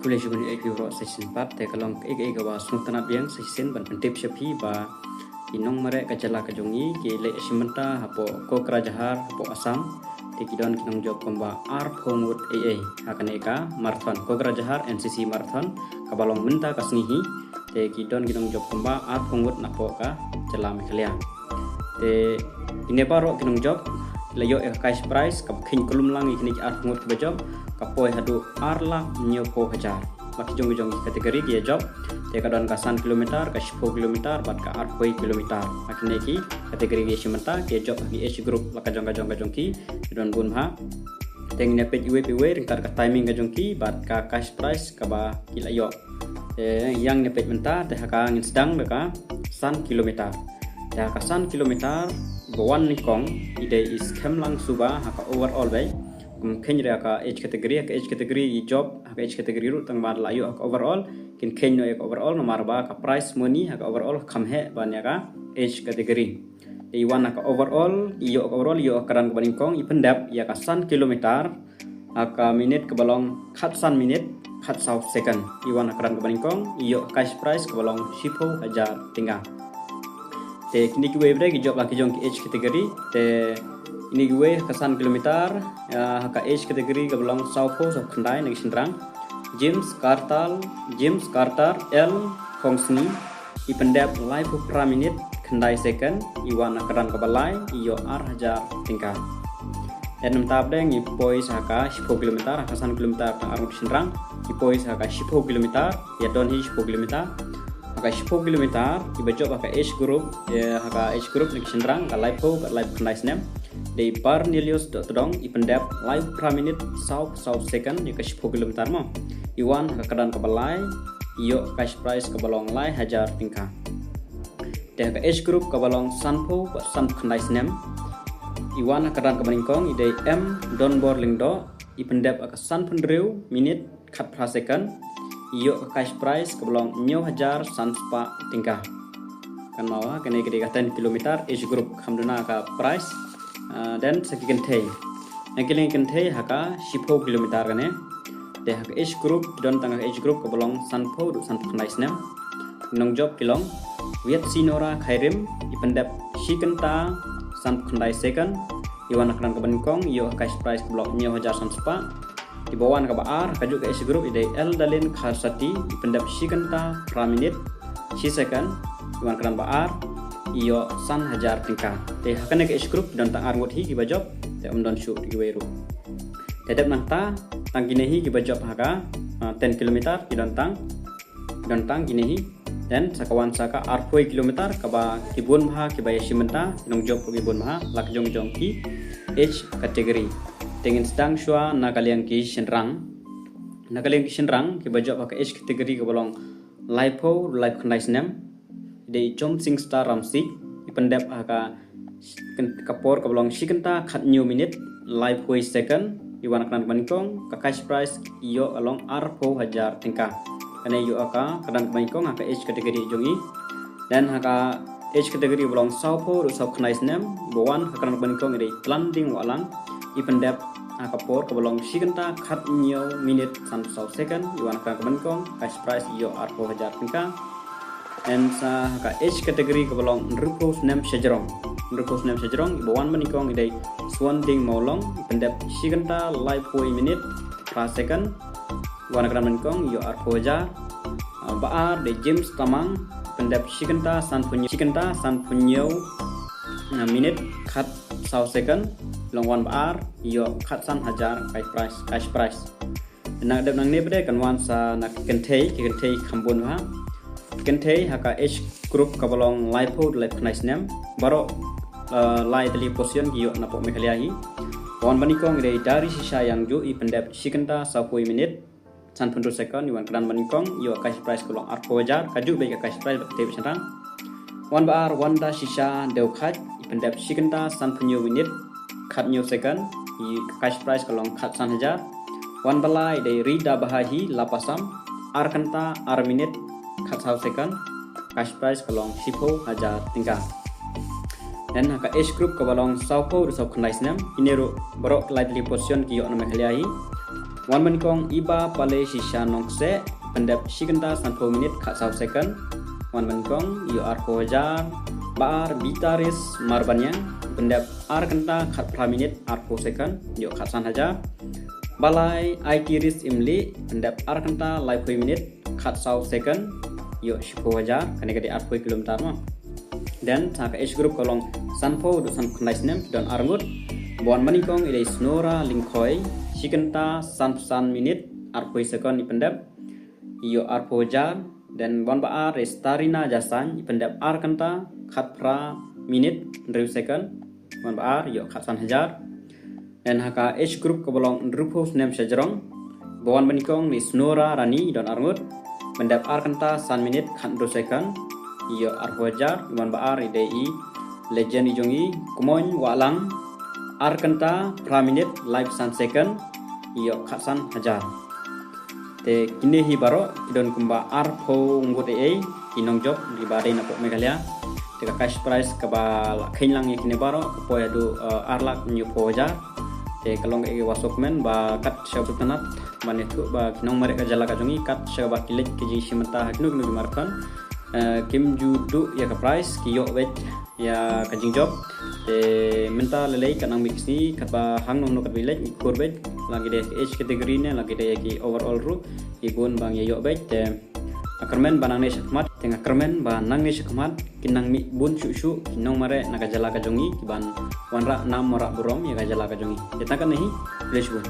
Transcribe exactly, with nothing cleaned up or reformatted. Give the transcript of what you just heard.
Khublei shibun ïa phi baroh sa shisien pat, te ka long kaei kaei kaba sngewtynnat biang sa shisien ban pyntip sha phi ba ki nongmareh ka jylla ka jong ngi ki leh shimbynta hapoh Kokrajhar hapoh Assam. Te ki don ki nongjop kumba arphew ngut ei ei ha kane ka marathon, Kokrajhar N C C marathon kaba long mynta ka sngi hi. Te ki don ki nongjop kumba arphew ngut napoh ka jylla Meghalaya. Te kine baroh ki nongjop ki la ïoh ïa ka cash prize kaba kheiñ kulmlang ïa kine ki arphew ngut kiba jop, ka poi haduh ar lak hynñiewphew hajar. La ki jong ki jong ki category ki ïa jop. Te ka don ka san kilometer, ka shiphew kilometer bad ka arphew kilometer. Ha kine ki category ki ïa shim bynta, ki ïa jop ha ki age group la ka jong ka jong ka jong ki. Ki don bun bha. Te ngin ïa peit iwei pa iwei ryngkat ka timing ka jong ki bad ka cash prize kaba ki la ïoh. Te ïa ngin ïa peit mynta, te ha ka ngin sdang da ka san kilometer. Te ha ka san kilometer ba wan nyngkong i dei i Skhem Langsuba ha ka overall bei. Kum kheiñ re ha ka age category, ha ka age category i jop, ha ka age category ruh tang ba la ïoh ha ka overall, kin kheiñ noh ïa ka overall namar ba ka prize money ha ka overall kham heh ban ïa ka age category. I wan ha ka overall, i ïoh ha ka overall, i ïoh ha ka kyrdan kaba nyngkong, i pyndep ïa ka san kilometer ha ka minit kaba long khatsan minit khatsaw second. I wan ha ka kyrdan kaba nyngkong, i ïoh cash prize kaba long shiphew hajar tyngka. Te kine kiwei pat ki jop la ki jong ki age category. Te kine kiwei ha ka san kilometer, ah, ha ka age category kaba long sawphew sawphew khyndai na ki shynrang, James Kartal, James Kartar L Khongsni, i pyndep laiphew phra minit khyndai second. I wan ha ka kyrdan kaba lai, i ïoh ar hajar tyngka. Te mynta pat ngi poi sa ha ka shiphew kilometer, ha ka san kilometer tang arngut shynrang, ngi poi sa ha ka shiphew kilometer, ïa don hi shiphew kilometer. Ha ka shiphew kilometer, kiba jop ha ka age group, ïa ha ka age group na ki shynrang, ka laiphew, ka laiphew khyndai snem. Dei Barnelius Dohtdong, i pyndep laiphew phra minit sawphew saw second, ïa ka shiphew kilometer mo. I wan ha ka kyrdan kaba lai, i ïoh cash prize kaba long lai hajar tyngka. Te ha ka age group kaba long sanphew bad sanphew khyndai snem, i wan ha ka kyrdan kaba nyngkong i dei M Donbor Lyngdoh, i pyndep ha ka sanphew hynriew minit khatphra second, i ïoh ka cash prize kaba long hynñiew hajar san spah tyngka. Kynmaw, kane ka dei ka ten kilometer age group, kham duna ka prize. Ah, then sa ki kynthei. Na ki liang kynthei ha ka shiphew kilometer kane. Te ha ka age group ki don tang ha ka age group kaba long sanphew haduh sanphew khyndai snem. Nongjop ki long Wiatsinora Khairim, i pyndep shi kynta sanphew khyndai second. I wan ha ka kyrdan kaba nyngkong, i ïoh cash prize kaba long hynñiew hajar san spah. Kiba wan kaba ar, kajuh ka age group i dei Eldalin Kharsati, i pyndep shi kynta phra minit shi second. I wan ha ka kyrdan ba ar, i ïoh san hajar tyngka. Te ha kane ka age group ki don tang arngut hi kiba jop, te ym don shuh kiwei ruh. Te dep nangta, tang kine hi kiba jop ha ka, ah, ten kilometer, ki don tang, ki don tang kine hi. Then sa ka wan sa ka arphew kilometer kaba ki bun bha kiba ïa shim bynta, ki nongjop ruh ki bun bha, la ki jong jong ki age category. Te ngin sdang shuwa na ka liang ki shynrang. Na ka liang ki shynrang, kiba jop ha ka age category kaba long laiphew, laiphew khyndai snem. Dei Jomsing Star Ramsik, i pyndep ha ka, ka por kaba long shi kynta khathynñiew minit laiphew second. I wan ha ka kyrdan kaba nyngkong, ka cash prize i ïoh ka long arphew hajar tyngka. Kane i ïoh ha ka kyrdan kaba nyngkong ha ka age category jong i. Then ha ka age category ba long sawphew haduh sawphew khyndai snem, ba wan ha ka kyrdan kaba nyngkong i dei Tlanding Wahlang, i pyndep ha ka por kaba long shi kynta khathynñiew minit sanphew saw second. I wan ha ka kyrdan kaba nyngkong, cash prize i ïoh arphew hajar tyngka. And sa ha ka age category kaba long hynriewphew snem shajrong. Hynriewphew snem shajrong, iba wan ba nyngkong i dei Suanding Mawlong, i pyndep shi kynta laiphew minit phra second. Wan ha ka kyrdan ba nyngkong, i ïoh arphew hajar. Ah, ba ar dei James Tamang, pyndep shi kynta sanphew hynñiew, shi kynta sanphew hynñiew, ah, minit khatsaw second. Long wan ba ar, i ïoh khatsan hajar cash prize, cash prize. Na dep nangne pat kan wan sa na ki kynthei, ki kynthei kham bun bha. Ki kynthei ha ka age group kaba long laiphew haduh laiphew khyndai snem. Baroh, ah, lai tylli position ki ïoh napoh Meghalaya hi. Wan ba nyngkong i dei Darishisha Yangju, i pyndep shi kynta sawphew minit sanphew hynriew second. I wan ha ka kyrdan ba nyngkong, i ïoh cash prize kaba long arphew hajar, kajuh beit ka cash prize bad kata beit shynrang. Wan ba ar, Wanda Shisha Dewkhait, i pyndep shi kynta sanphew hynñiew minit khathynñiew second, i cash prize ka long khatsan hajar. Wan ba lai dei Rida Bahahi Lapasam, ar kynta ar minit khatsaw second, cash prize ka long shiphew hajar tyngka. Then ha ka age group kaba long sawphew haduh sawphew khyndai snem, kine ruh baroh lai tylli position ki ïoh na Meghalaya hi. Wan banyngkong Iba Pale Shisha Nongkseh, pyndep shi kynta sanphew minit khatsaw second. Wan banyngkong ïoh arphew hajar. Ba ar Bitaris Marbaniang, pyndep ar kynta khatphra minit arphew second, ïoh khatsan hajar. Ba lai Aitiris Imli, pyndep ar kynta laiphew minit khatsaw second, ïoh shiphew hajar, kane ka dei arphew kilometer mo. Then ha ka age group ka long sanphew haduh sanphew khyndai snem, don ar ngut. Ba wan banyngkong i dei Snora Lyngkhoi, shi kynta sanphew san minit arphew second i pyndep, ïoh arphew hajar. Then ba wan ba ar i Starina Jasain, i pyndep ar kynta khatphra minit hynriew second, ba wan ba ar ïoh khatsan hajar. Then ha ka age group kaba long hynriewphew snem sha jrong, ba wan banyngkong i Snora Rani, don ar ngut, pyndep ar kynta san minit khathynriew second, ïoh arphew hajar. Ba wan ba ar i dei i legend i jong i, Kmoin Wahlang, ar kynta phra minit laiphew san second, ïoh khatsan hajar. Te kine hi baroh ki don kumba arphew ngut ei ei ki nongjop kiba dei na poh Meghalaya. Te ka cash prize kaba la kheiñ lang ïa kine baroh ka poi haduh, eh, ar lak hynñiewphew hajar. Te ka long kaei kaba sngewkmen ba kat shaba itynnad ban ïathuh ba ki nongmareh ka jylla ka jong ngi, kat shaba ki leit ki jingshim bynta ha kino kino ki marathon, eh, kim ju duh ïa ka prize, ki ïoh beit ïa ka jingjop. Te mynta lei lei kat nang mih ki sngi, katba hangno hangno katba i leit, i khur beit, la ki dei ha ka age category ne la ki dei ha ki overall ruh, i bun ba ngi ïoh beit. Te nga kyrmen ba nangne shakhmat, te nga kyrmen ba nangne shakhmat kin nang mih bun shuh shuh ki nongmareh na ka jylla ka jong ngi kiban wanrah nam wanrah burom ïa ka jylla ka jong ngi. Te tang katne hi, khublei shibun.